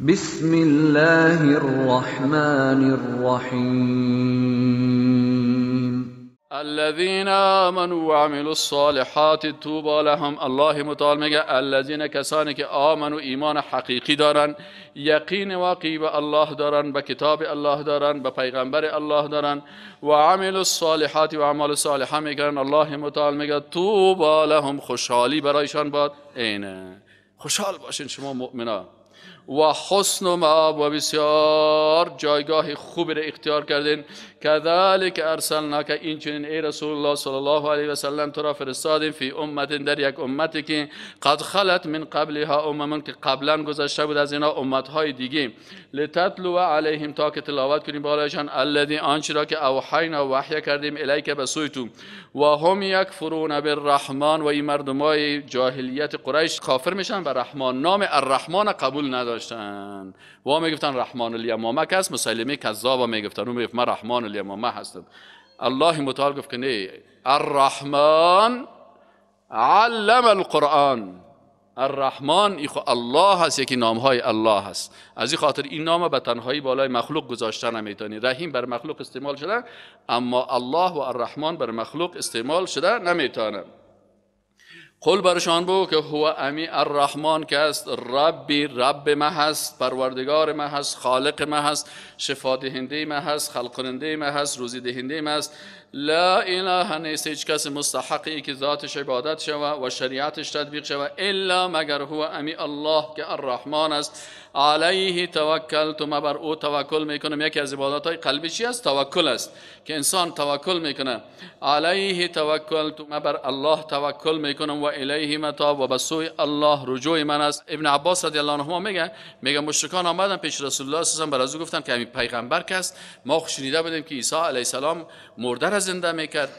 بسم الله الرحمن الرحیم. الذين آمنوا وعملوا الصالحات طوبى لهم. الله متعال میگه الذین، کسانی که آمنوا، ایمان حقیقی دارن، یقین واقعی به الله دارن، به کتاب الله دارن، به پیغمبر الله دارن، و عملوا الصالحات، و اعمال صالحه میکنن. الله متعال میگه طوبى لهم، خوشحالی برایشان باد. اینه، خوشحال باشین شما مؤمنا. و حسن مآب، و بسیار جایگاه خوبی را اختیار کردین. کذالک ارسلناک، این چنین ای رسول الله صلی الله علیه و سلم تو را فرستادیم، فی امت، در یک امتی که قد خلت من قبلها امم، که قبلا گذشته بود از اینا امتهای دیگه، لتتلو علیهم، تا که تلاوت کنیم بالایشان، الذی، آنچه را که اوحینا، وحی کردیم، الیک، به سوی تو، و هم یکفرون بالرحمن، و این مردمای جاهلیت قریش کافر میشن و رحمان، نام الرحمن قبول نداشتن و میگفتن رحمان الیمامه کس، مسلمه کذاب میگفتن، اون میگفت من رحمان الیمامه هستم. الله متعال گفت که نه، الرحمن علم القرآن، الرحمن ای خو الله هست، یکی نامهای الله هست. از این خاطر این نام به تنهایی بالای مخلوق گذاشته نمیتونی. رحیم بر مخلوق استعمال شده، اما الله و الرحمن بر مخلوق استعمال شده نمیتونه. قل، برشان بگو که هو امی الرحمن که است، ربی، رب ما هست، پروردگار ما هست، خالق ما هست، شفا دهنده ما هست، خلق کننده ما هست، روزی دهنده ما هست. لا اله، نیست هیچ کس مستحقی که ذاتش عبادت شوه و شریعتش تطبیق شوه، الا مگر هو امی الله که الرحمن است. علیه توکلت، ما بر او توکل میکنم. یکی از عبادات های قلبی چی است؟ توکل است، که انسان توکل میکنه. علیه توکلت، ما بر الله توکل میکنم، و الیه متاب، و به سوی الله رجوع من است. ابن عباس رضی الله عنهما میگه مشرکان آمدن پیش رسول الله صلی الله علیه و آله، بر از او گفتن که همین پیغمبر که است، ما شنیده بودیم که عیسی علیه السلام مرده را زنده میکرد،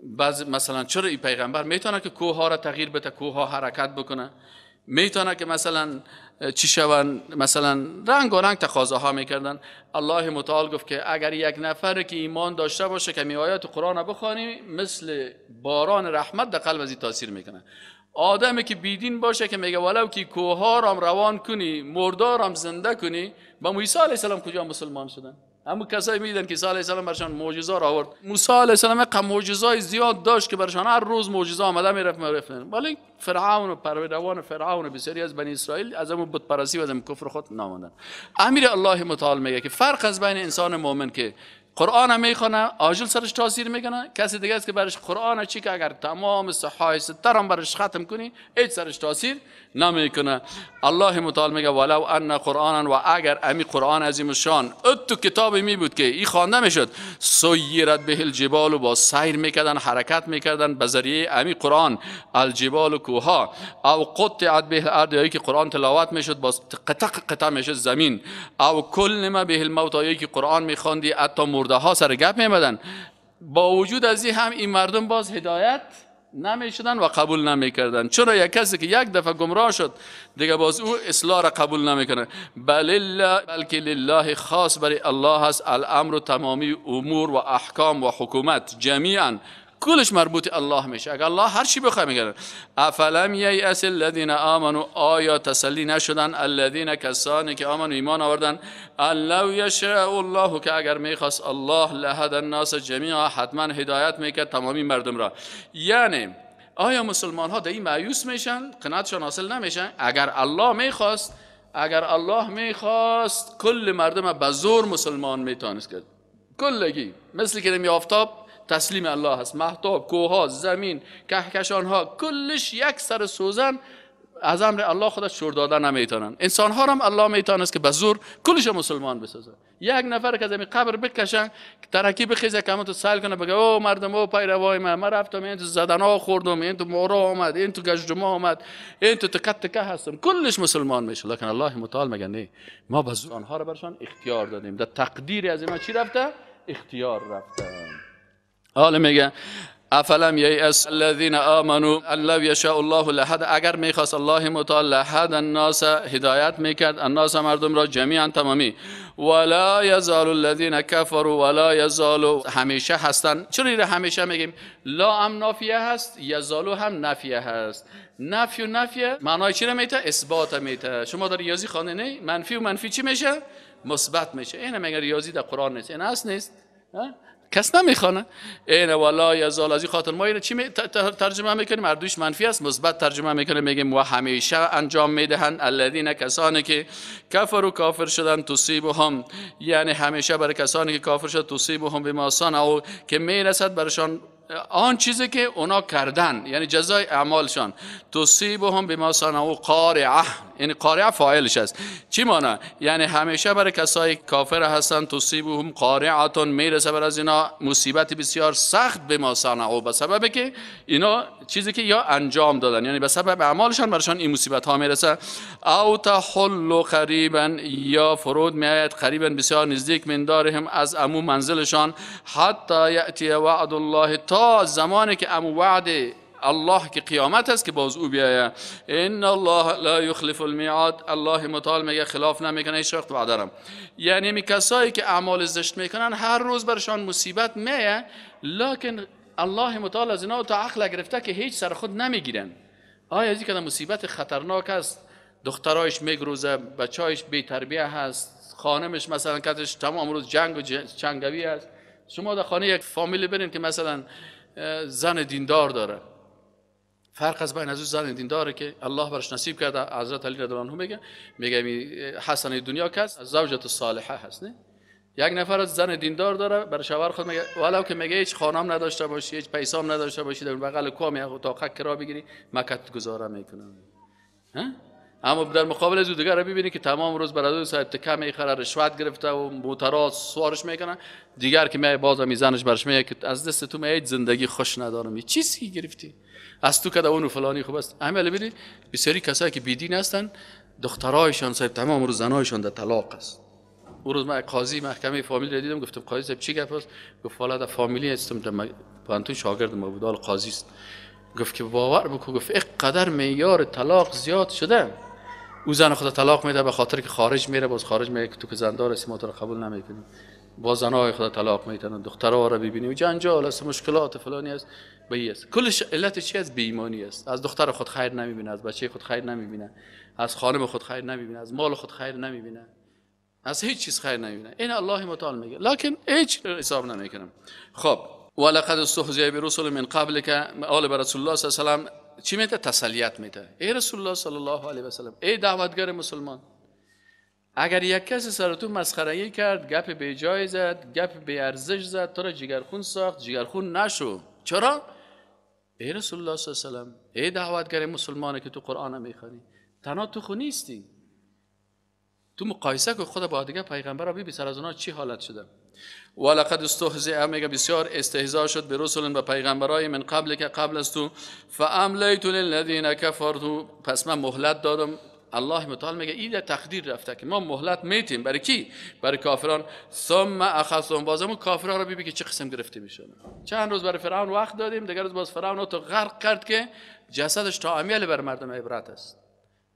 بعض مثلا چرا این پیغمبر میتونه که کوه ها را تغییر بده، کوه ها حرکت بکنه، میتونه که مثلا چی شون، مثلا رنگ و رنگ تقاضاها میکردن. الله متعال گفت که اگر یک نفر که ایمان داشته باشه که می آیات قرآن بخوانی، مثل باران رحمت در قلب از این تاثیر میکنه. آدمی که بیدین باشه که میگه ولو که کوه را روان کنی، مردارم زنده کنی، با موسی علیه السلام کجا مسلمان شدن؟ همون کسایی میدن که عیسی علیه السلام برشان معجزه را آورد. موسی علیه السلام قم معجزای زیاد داشت که برشان هر روز معجزه آمده میرفت، ولی فرعون و پیروان فرعون و بسیاری از بنی اسرائیل از همون بت پرستی و از همون کفر خود ناموندن. امیر الله متعال میگه که فرق از بین انسان مؤمن که قرآن میخونه عاجل سرش تاثیر میکنه، کسی دیگه است که برش قرآن چی که اگر تمام صحای سترم برش ختم کنی هیچ سرش تاثیر نمیکنه. الله متعال میگه ولو ان قرآنا، و اگر امی قرآن عظیم شان اتو کتابی می بود که ای خوانده میشد، سیرت به الجبال، و با سیر میکردن، حرکت میکردن به ذریعه امی قرآن، الجبال و کوها، او قطعت به الارض، یا که قرآن تلاوت میشد با قطع قطع میشد زمین، او کلم به الموت، یا که قرآن میخواندی حتی مرده ها سر گپ میمدن. با وجود از این هم این مردم باز هدایت نمیشدن و قبول نمیکردن. چرا؟ یک کسی که یک دفعه گمراه شد دیگه باز او اصلاح را قبول نمیکنه. بل الله، بلکه لله، خاص برای الله هست الامر، تمامی امور و احکام و حکومت جمیعا، کلش مربوط الله میشه. اگر الله هر چی بخواد میگه. افلم ییأس الذین آمنوا، آیا تسلی نشدن الذین، کسانی که آمنوا، ایمان آوردن، لو یشاء الله، که اگر میخواست الله، لهدى الناس جمیعا، حتما هدایت میکرد تمامی مردم را. یعنی آیا مسلمان ها در این مایوس میشن، قناعتشان حاصل نمیشن؟ اگر الله میخواست، اگر الله میخواست کل مردم به زور مسلمان میتونست کرد، کلگی مثل که می آفتاب تسلیم الله هست، مهتاب، کوه‌ها، زمین، کهکشان‌ها، کلش یک سر سوزن از امر الله خودش شور داده نمیتونن. انسان ها هم الله میتونست که به زور کلش مسلمان بسازه. یک نفر که از این قبر بکشن، ترکی بخیزه، که تو سیل کنه بگه او مردم، او پیروای من رفتم این تو زدنها خوردم، این تو مورا آمد، این تو گجدما آمد، این تو تکه تکه هستم، کلش مسلمان میشه. لکن الله متعال میگه نه، ما به زور آنها را برشان اختیار دادیم. در تقدیر از ما چی رفته؟ اختیار رفته. حالا میگه افلم ییأس الذین آمنوا ان لو یشاء الله لهدى، اگر میخواست الله متعال لهدى الناس، هدایت میکرد الناس مردم را، جمیعا تمامی، ولا یزال الذین کفروا، ولا یزال، همیشه هستن. چرا همیشه میگیم؟ لا هم نافیه هست، یزالو هم نافیه هست. نفی و نفی معنای چی رو میته؟ اثبات میته. شما در ریاضی خوانده نه؟ منفی و منفی چی میشه؟ مثبت میشه. اینه میگه ریاضی در قرآن نیست، این اصل نیست، کس نمیخوانه. این ولا یزال، از این خاطر ما اینو چی ترجمه میکنیم؟ هر دویش منفی است، مثبت ترجمه میکنیم، میگیم و همیشه انجام میدهند. الذین کسانی که کفروا کافر شدن، تصیبهم، یعنی همیشه برای کسانی که کافر شد، تصیبهم بما صنعوا، که میرسد برشان آن چیزی که اونا کردن، یعنی جزای اعمالشان. تصیبهم بما صنعوا قارعه، یعنی قارعه فاعلش است. چی معنی؟ یعنی همیشه برای کسایی کافر هستن تصیبهم قارعه، میرسه بر از اینا مصیبت بسیار سخت، بما صنعوا، به سبب که اینا چیزی که یا انجام دادن، یعنی به سبب اعمالشان برشان این مصیبت ها میرسه. او تحل قریبا، یا فرود میآید قریبا بسیار نزدیک، من دارهم از امو منزلشان، حتی یأتی وعد الله، تا زمانی که امو وعد الله که قیامت است که باز او بیایه. ان الله لا یخلف المیعاد، الله متعال میگه خلاف نمیکنه هیچ وقت وعده را. یعنی می کسایی که اعمال زشت میکنن هر روز برشان مصیبت میایه، لکن الله متعال از اینا تا عقل گرفته که هیچ سر خود نمیگیرن. آیا از این که مصیبت خطرناک است، دخترایش میگروزه، بچهایش بی تربیه هست، خانمش مثلا کتش تمام روز جنگ و چنگوی است. شما در خانه یک فامیلی برین که مثلا زن دیندار داره، فرق از بین از زن دینداره که الله برش نصیب کرده، حضرت علی رضی الله عنه میگه، میگه حسن دنیا کس زوجت الصالحه هست، نه؟ یک نفر از زن دیندار داره، برای شوهر خود میگه ولو که میگه هیچ خانم نداشته باشی، هیچ پیسام نداشته باشی، در بغل کوه می اتاق کرا بگیری، مکت گزاره میکنم. اما در مقابل از دیگر رو ببینی که تمام روز برادر صاحب تکه میخره، رشوت گرفته و موترات سوارش میکنن، دیگر که می باز میزنش برش میگه که از دست تو می زندگی خوش ندارم، یه چیزی گرفتی از تو که اون فلانی خوب است. همه ببینید بسیاری کسایی که بیدین هستن، دخترایشان صاحب تمام روز زنایشان در طلاق است. اون روز من قاضی محکمه فامیلی رو دیدم، گفتم قاضی صاحب چی گپ است؟ گفت والا در فامیلی هستم، در پانتون شاگرد ما بود، قاضی است. گفت که باور بکن، گفت اینقدر معیار طلاق زیاد شده، او زن خود طلاق میده به خاطر که خارج میره، باز خارج میگه که تو که زندار هستی ما تو رو قبول نمیکنیم، باز زنای خود طلاق میتن، دخترها رو ببینی و جنجال است، مشکلات فلانی است، به است. کلش علت چی است؟ بی ایمانی است. از دختر خود خیر نمیبینه، از بچه خود خیر نمیبینه، از خانم خود خیر نمیبینه، از مال خود خیر نمیبینه، از هیچ چیز خیر نمیبینه. این الله متعال میگه، لکن هیچ حساب نمیکنم. خب ولقد استهزئ برسل من قبلک، آل بر رسول الله صلی الله علیه و سلم چی میده؟ تسلیت میده. ای رسول الله صلی الله علیه و سلم، ای دعوتگر مسلمان، اگر یک کسی سر تو مسخرگی کرد، گپ بی جای زد، گپ بی ارزش زد، تو را جگرخون ساخت، جگرخون نشو. چرا؟ ای رسول الله صلی الله علیه و سلم، ای دعوتگر مسلمانه که تو قرآن میخوانی، تنها تو خو نیستی، تو مقایسه که خود با دیگه پیغمبرا ببین سر از اونا چی حالت شده. ولقد استهزئ، میگه بسیار استهزا شد به رسول و پیغمبرای من قبل که قبل از تو، فاملیت للذین کفروا، پس من مهلت دادم. الله متعال میگه این تقدیر رفته که ما مهلت میتیم برای کی؟ برای کافران. ثم اخذتهم، بازم کافران رو ببین که چه قسم گرفته میشن. چند روز برای فرعون وقت دادیم، دیگر روز باز فرعون تو غرق کرد که جسدش تا امیال بر مردم عبرت است.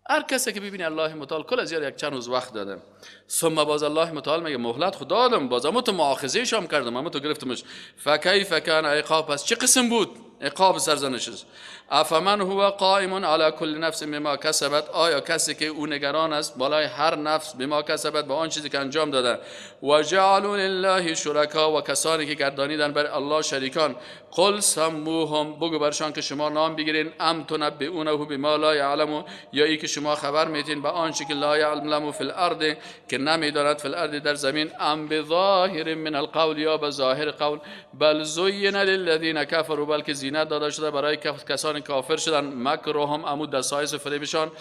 هر کسی که ببینی الله متعال کل از یک چند روز وقت دادم. ثم باز الله متعال میگه مهلت خود دادم، باز اما تو مؤاخذه شام کردم، اما تو گرفتمش. فکیف کان عقاب، پس چه قسم بود عقاب سرزنشش؟ افمن هو قائم علی کل نفس بما کسبت، آیا کسی که او نگران است بالای هر نفس بما کسبت، با آن چیزی که انجام داده. و جعلوا لله شرکا، و کسانی که گردانیدن بر الله شریکان. قل سموهم، بگو برشان که شما نام بگیرین. ام تنبئونه بما لا یعلم، یا ای که شما خبر میتین به آنچه که لا یعلم فی الارض، که نمیداند فی الارض در زمین. ام بظاهر من القول، یا به ظاهر قول. بل زین للذین کفروا، بلکه زینت داده شده برای کسانی کافر شدن. مکرهم، امو دسایس و فریبشان.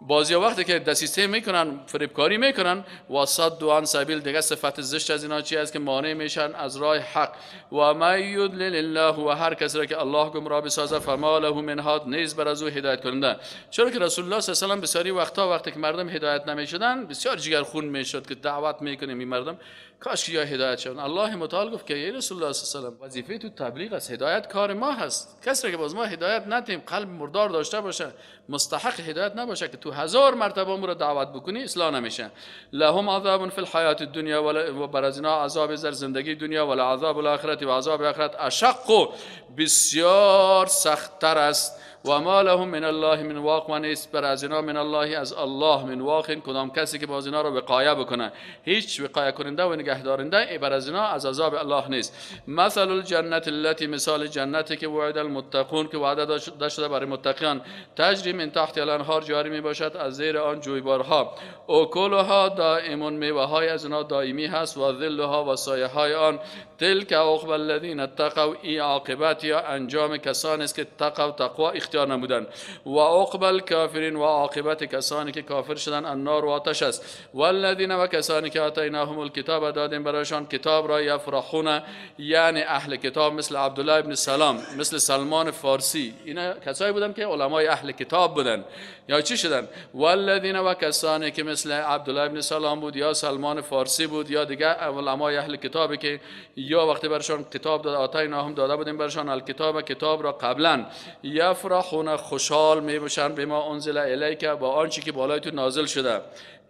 بعضی وقتی که دسیسه میکنن، فریبکاری میکنن. و صدوا عن سبیل، دیگه صفت زشت از اینا چی است؟ که مانع میشن از راه حق. و من یضلل الله، و هر کسی را که الله گمراه بسازه، فما له من هاد، نیز بر از او هدایت کننده. چرا که رسول الله صلی الله علیه و سلم بسیاری وقتا وقتی که مردم هدایت نمیشدن، بسیار جگرخون میشد که دعوت میکنیم این مردم کاش که یا هدایت شدن. الله متعال گفت که ای رسول الله صلی الله علیه و سلم، وظیفه تو تبلیغ است، هدایت کار ما هست. کسی را که باز ما هدایت ندیم، قلب مردار داشته باشه، مستحق هدایت نباشه که تو هزار مرتبه امور دعوت بکنی اصلاح نمیشه. لهم عذاب فی الحیات الدنیا، و بر از اینا عذاب در زندگی دنیا، ولا عذاب الاخرت، و عذاب آخرت اشق، بسیار سختتر است. و ما لهم من الله من واق، و نیست بر از اینا من الله از الله من واق، کدام کسی که باز اینا را وقایه بکنه، هیچ وقایه کننده و نگهدارنده بر از اینا از عذاب الله نیست. مثل الجنت التي، مثال جنتی که وعد المتقون، که وعده داده شده برای متقیان، تجری من تحت الانهار، جاری می باشد از زیر آن جویبارها، اکلها دائم، میوه های از اینا دائمی هست، و ظلها و سایه های آن. تلک عقب الذین اتقوا، ای عاقبت یا انجام کسانی است که تقوا تقوا اختیار نمودند. و عقب الکافرین، و عاقبت کسانی که کافر شدند، النار و آتش است. والذین، و کسانی که آتیناهم الکتاب، دادیم برایشان کتاب را، یفرحون، یعنی اهل کتاب مثل عبدالله ابن سلام، مثل سلمان فارسی، اینا کسایی بودن که علمای اهل کتاب بودن یا چی شدن. والذین، و کسانی که مثل عبدالله ابن سلام بود یا سلمان فارسی بود یا دیگه علمای اهل کتابی که یا وقتی برشان کتاب داد، آتیناهم داده بودیم برشان الکتاب، کتاب را قبلا، یفرحون، خوشحال میباشن، بما انزل الیک، با آنچه که بالای تو نازل شده.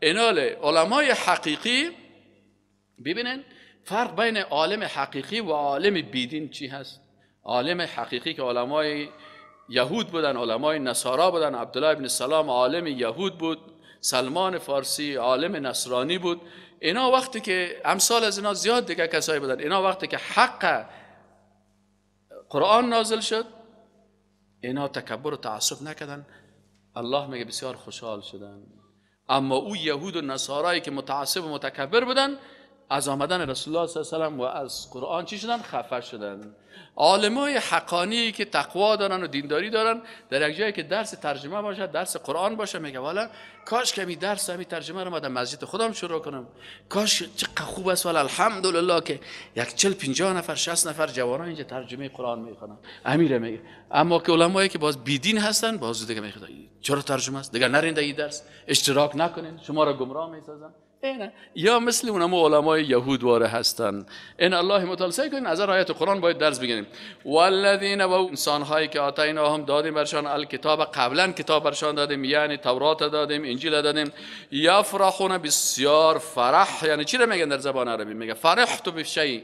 ایناله علمای حقیقی، ببینن فرق بین عالم حقیقی و عالم بیدین چی هست. عالم حقیقی که علمای یهود بودن، علمای نصارا بودن، عبدالله ابن سلام عالم یهود بود، سلمان فارسی عالم نصرانی بود. اینا وقتی که امثال از اینا زیاد دیگه کسایی بودن، اینا وقتی که حق قرآن نازل شد، اینا تکبر و تعصب نکردن، الله میگه بسیار خوشحال شدن. اما او یهود و نصارایی که متعصب و متکبر بودن، از آمدن رسول الله صلی الله علیه و سلم و از قرآن چی شدن؟ خفه شدن. عالمای حقانی که تقوا دارن و دینداری دارن، در یک جایی که درس ترجمه باشه، درس قرآن باشه، میگه والا کاش که می درس می ترجمه رو ما در مسجد خودم شروع کنم، کاش چقدر خوب است، والا الحمدلله که یک 40 50 نفر 60 نفر جوانان اینجا ترجمه قرآن میخوانن. امیر میگه. اما که علمایی که باز بیدین هستن، باز دیگه میگه چرا ترجمه است، دیگه نرین در این درس اشتراک نکنین، شما را گمراه میسازن. اینه یا مثل اونم علمای یهود واره هستن. این الله متعال سعی کنین از آیات قرآن باید درس بگیریم. والذین، و انسان هایی که آتیناهم دادیم برشان الکتاب، قبلا کتاب برشان دادیم، یعنی تورات دادیم، انجیل دادیم، یفرحون، بسیار فرح، یعنی چی رو میگن در زبان عربی؟ میگه فرحت بشیء،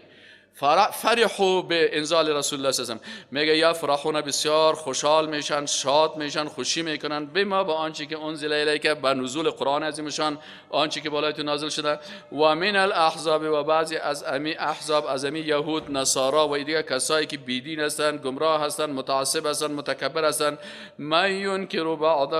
فرحوا به انزال رسول الله صلی الله علیه و سلم. میگه یفرحون، بسیار خوشحال میشن، شاد میشن، خوشی میکنن، بما، با آنچه که انزل الیک، به نزول قرآن عظیمشان، آنچه که بالای تو نازل شده. و من الاحزاب، و بعضی از امی احزاب، از امی یهود، نصارا و دیگر کسایی که بیدین هستند، گمراه هستند، متعصب هستند، متکبر هستند، من ینکر بعضه،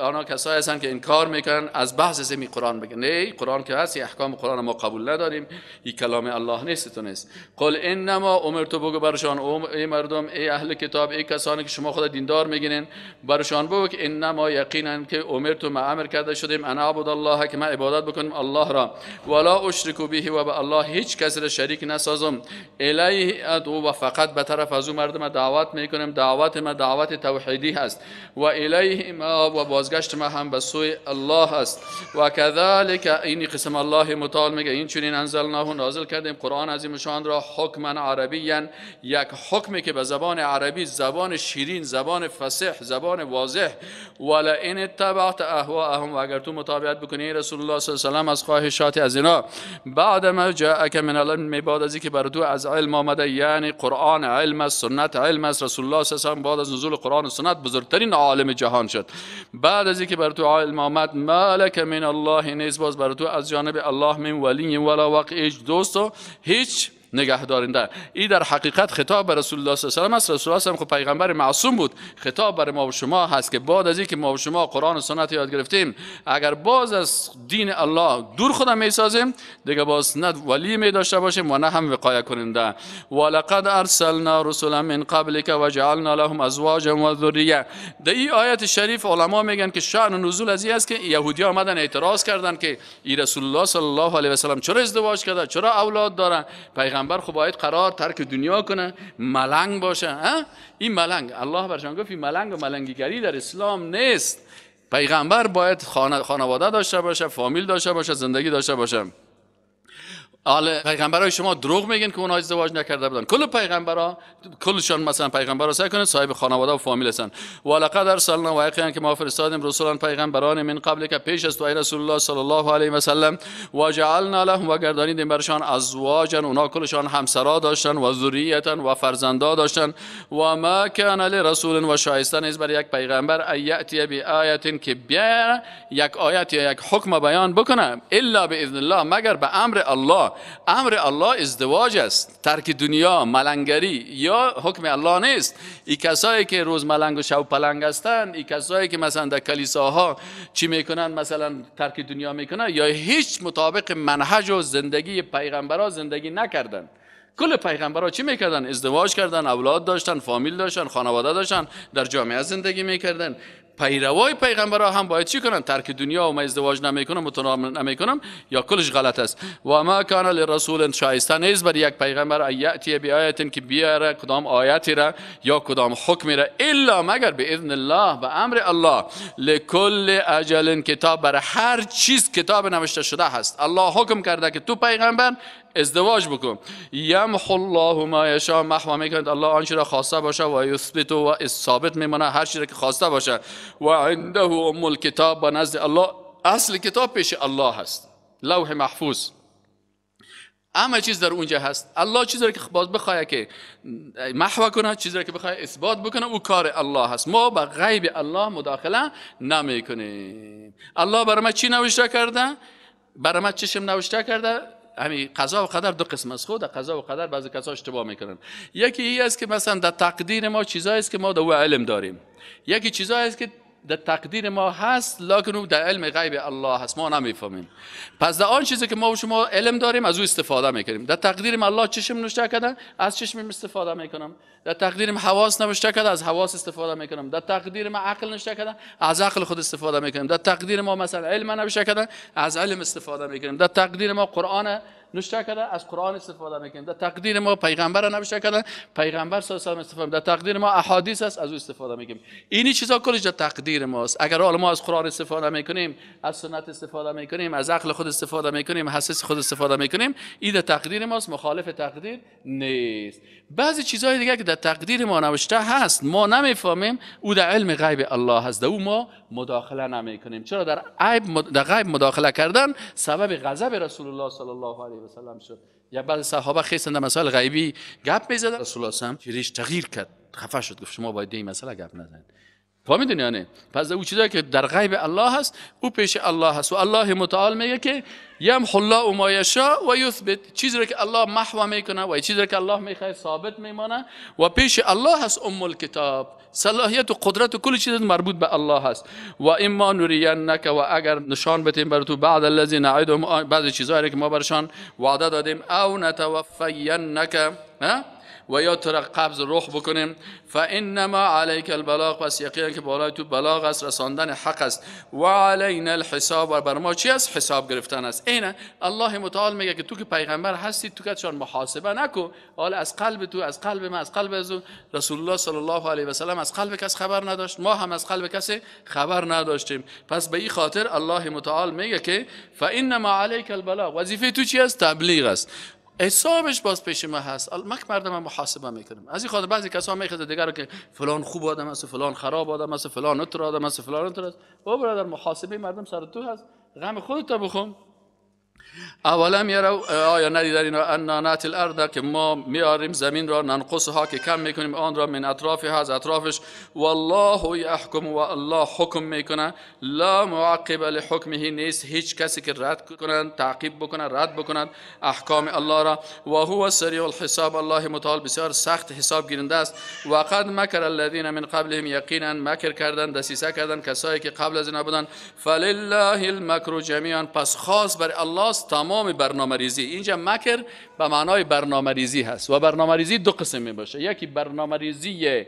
آنها کسایی هستند که انکار میکنن از بعض از امی قرآن. بگن نه قرآن که هست، احکام قرآن ما قبول نداریم، این کلام الله نیست، تو نیست. قل انما امرت، بگو برشان ای مردم، ای اهل کتاب، ای کسانی که شما خود دیندار میگینین، برشان بگو که انما، یقینا که امرت، ما امر کرده شدیم، ان اعبد الله، که ما عبادت بکنیم الله را، ولا اشرک به، و به الله هیچ کسی را شریک نسازم، الیه ادعو، و فقط به طرف از او مردم دعوت میکنیم، دعوت ما دعوت توحیدی هست، و الیه ما، و بازگشت ما هم به سوی الله است. و کذالک، این قسم الله متعال میگه این چنین انزلناه، نازل کردیم قرآن عظیم شان را، حکما عربیا، یک حکمی که به زبان عربی، زبان شیرین، زبان فصیح، زبان واضح. ولئن اتبعت اهواءهم، و اگر تو متابعت بکنی رسول الله صلی الله علیه و سلم از خواهشات از اینا، بعد ما جاءک من العلم، بعد از اینکه بر تو از علم آمده، یعنی قرآن علم است، سنت علم است، رسول الله صلی الله علیه و سلم بعد از نزول قرآن و سنت بزرگترین عالم جهان شد. بعد از اینکه بر تو علم آمد، ما لک من الله، نیز باز بر تو از جانب الله من ولی ولا واق، هیچ دوست و هیچ نگه دارنده. این در حقیقت خطاب بر رسول الله صلی الله علیه و سلم است. رسول الله صلی الله علیه و سلم خب پیغمبر معصوم بود، خطاب بر ما و شما هست که بعد از اینکه ما و شما قرآن و سنت یاد گرفتیم، اگر باز از دین الله دور خودم میسازیم، دیگه باز نه ولی می داشته باشیم و نه هم وقایه کننده. ولقد ارسلنا رسلا من قبلک وجعلنا لهم ازواجا و ذریه. در این آیت شریف علما میگن که شأن نزول از این است که یهودی آمدن اعتراض کردن که ای رسول الله صلی الله علیه و سلم چرا ازدواج کرده، چرا اولاد داره، پیغمبر خب باید قرار ترک دنیا کنه، ملنگ باشه. این ملنگ، الله برشان گفت این ملنگ و ملنگیگری در اسلام نیست. پیغمبر باید خانواده داشته باشه، فامیل داشته باشه، زندگی داشته باشه. آل پیغمبرای شما دروغ میگن که اونها ازدواج نکرده بودن. کل پیغمبرا کلشان مثلا پیغمبرا سعی کنن صاحب خانواده و فامیل هستن. ولقد ارسلنا و یقینا که ما فرستادیم رسولان پیغمبران من قبل که پیش از تو ای رسول الله صلی الله علیه و سلم، و جعلنا لهم و گردانیدیم برشان ازواجا، اونها کلشان همسرا داشتن، و ذریتا و فرزندا داشتن. و ما کان لرسول و شایسته نیست بر یک پیغمبر ان یاتی بآیه که بیاره یک آیت یا یک حکم بیان بکنه الا باذن الله، مگر به امر الله. امر الله ازدواج است، ترک دنیا، ملنگری یا حکم الله نیست. ای کسایی که روز ملنگ و شب پلنگ هستند، ای کسایی که مثلا در کلیساها چی میکنن، مثلا ترک دنیا میکنن، یا هیچ مطابق منهج و زندگی پیغمبرا زندگی نکردن. کل پیغمبرا چی میکردن؟ ازدواج کردن، اولاد داشتن، فامیل داشتن، خانواده داشتن، در جامعه زندگی میکردن. پیروای پیغمبرا هم باید چی کنن؟ ترک دنیا و ما ازدواج نمیکنم و تنام نمیکنم یا کلش غلط است. و ما کان لرسول شایسته نیست بر یک پیغمبر ان یاتی بآیه که بیاره کدام آیتی را یا کدام حکمی را الا مگر باذن الله، به امر الله. لکل اجل کتاب، بر هر چیز کتاب نوشته شده هست. الله حکم کرده که تو پیغمبر ازدواج بکن. یمحو الله ما یشاء، محو میکند الله آنچه را خواسته باشه، و یثبت و ثابت میمونه هر چیزی که خواسته باشه. و عنده ام الکتاب، و نزد الله اصل کتاب پیش الله هست، لوح محفوظ، همه چیز در اونجا هست. الله چیزی را که باز بخواد که محو کنه، چیزی را که بخواد اثبات بکنه، او کار الله هست. ما به غیب الله مداخله نمیکنیم. الله برای ما چی نوشته کرده؟ برای ما چشم نوشته کرده. همین قضا و قدر دو قسم است. خود قضا و قدر بعضی کسا اشتباه میکنن. یکی ای است که مثلا در تقدیر ما چیزایی است که ما در او علم داریم، یکی چیزایی است که در تقدیر ما هست لکن او در علم غیب الله هست، ما نمیفهمیم. پس در آن چیزی که ما و شما علم داریم از او استفاده میکنیم. در تقدیر ما الله چشم نوشته کرده، از چشم استفاده میکنم. در تقدیر ما حواس نوشته کرده، از حواس استفاده میکنم. در تقدیر ما عقل نوشته کرده، از عقل خود استفاده میکنم. در تقدیر ما مثلا علم نوشته کرده، از علم استفاده میکنیم. در تقدیر ما قرآن نوشته کرده، از قرآن استفاده میکنیم. در تقدیر ما پیغمبر نوشته کرده، پیغمبر صلی الله علیه و استفاده. در تقدیر ما احادیث است، از او استفاده میکنیم. اینی چیزا کلش در تقدیر ماست. اگر حالا ما از قرآن استفاده میکنیم، از سنت استفاده میکنیم، از عقل خود استفاده میکنیم، حسس خود استفاده میکنیم، این در تقدیر ماست، مخالف تقدیر نیست. بعضی چیزهای دیگه که در تقدیر ما نوشته هست ما نمیفهمیم، او در علم غیب الله هست، در او ما مداخله نمیکنیم. چرا در غیب مداخله کردن سبب غضب رسول الله صلی الله علیه و سلم شد. یا بعض صحابه خیستن در مسائل غیبی گپ میزدن، رسول الله صلی چهرهش تغییر کرد، خفه شد، گفت شما باید این مسئله گپ نزنید. فهمیدین یعنی؟ پس او چیزایی که در غیب الله هست او پیش الله هست. و الله متعال میگه که یمحو الله ما یشاء و یثبت، چیزی را که الله محو میکنه و چیزی را که الله میخواد ثابت میمانه و پیش الله هست ام الکتاب. صلاحیت و قدرت و کل چیز مربوط به الله هست. و اما نرینک، و اگر نشان بدیم بر تو بعد الذی نعدهم، بعضی چیزایی که ما برشان وعده دادیم، او نتوفینک، و یا تو را قبض روح بکنیم، فانما علیک البلاغ، پس یقینا که بالای تو بلاغ است، رساندن حق است، و علینا الحساب، و بر ما چی است؟ حساب گرفتن است. اینه الله متعال میگه که تو که پیغمبر هستی تو که محاسبه نکو، حالا از قلب تو، از قلب من، از قلب از رسول الله صلی الله علیه و سلم از قلب کس خبر نداشت، ما هم از قلب کسی خبر نداشتیم. پس به این خاطر الله متعال میگه که فانما علیک البلاغ، وظیفه تو چی است؟ تبلیغ است. حسابش باز پیش ما هست. ما که مردم محاسبه میکنیم. از این خاطر بعضی کسا میخواد دیگر که فلان خوب آدم است، فلان خراب آدم است، فلان اتر آدم است، فلان اتر است. بابا برادر، محاسبه مردم سر تو هست، غم خودت بخون. اولم یرو، آیا ندیدن اینا انا ناتی الارض، که ما میاریم زمین را، ننقصها، که کم میکنیم آن را، من اطرافها، از اطرافش، والله یحکم، و الله حکم میکنه، لا معقب لحکمه، نیست هیچ کسی که رد کنند، تعقیب بکنند، رد بکنند احکام الله را، و هو سریع الحساب، الله متعال بسیار سخت حساب گیرنده است. و قد مکر الذین من قبلهم، یقینا مکر کردن، دسیسه کردن کسایی که قبل از اینا بودن، فلله المکر جمیعا، پس خاص بر الله تمام برنامه ریزی. اینجا مکر به معنای برنامه ریزی هست و برنامه ریزی دو قسم می باشه. یکی برنامه ریزی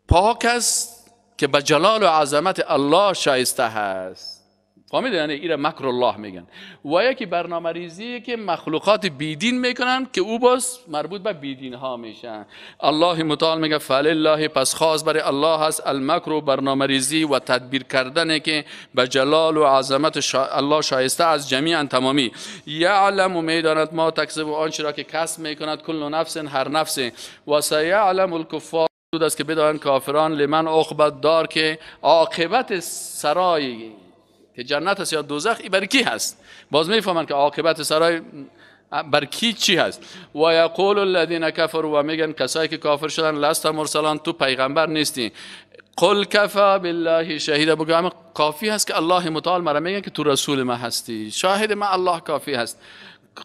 پاک است که به جلال و عظمت الله شایسته هست، فهمیدن؟ یعنی ایره مکر الله میگن. و یکی برنامه ریزی که مخلوقات بیدین میکنن که او باز مربوط به بیدین ها میشن. الله متعال میگه فلله، پس خاص برای الله هست المکر و برنامه ریزی و تدبیر کردن که به جلال و عظمت الله شایسته از جمیعا تمامی. یعلم و میداند ما تکسب و آنچه را که کسب میکند، کل نفس هر نفس. و سیعلم الکفار، است که بدانند کافران، لمن عقبت دار، که عاقبت سرای که جنت است یا دوزخ ای بر کی هست. باز میفهمن که عاقبت سرای بر کی چی هست. و یقول الذین کفروا، و میگن کسایی که کافر شدن، لست مرسلان، تو پیغمبر نیستی. قل کفا بالله شهیدا، بگو کافی هست که الله متعال مرا میگن که تو رسول ما هستی، شاهد ما الله کافی هست.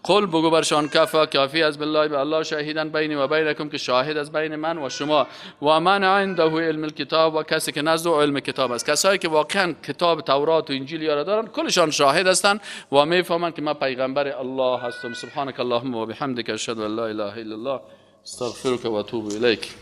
قل بگو برشان کفا، کافی از بالله به الله شهیدن بینی و بینکم، که شاهد از بین من و شما. و من عنده علم الکتاب، و کسی که نزد علم کتاب است، کسایی که واقعا کتاب تورات و انجیل یارا دارن کلشان شاهد هستند و میفهمند که من پیغمبر الله هستم. سبحانك اللهم و بحمدک، اشهد ان لا اله الا الله، استغفرك و اتوب الیک.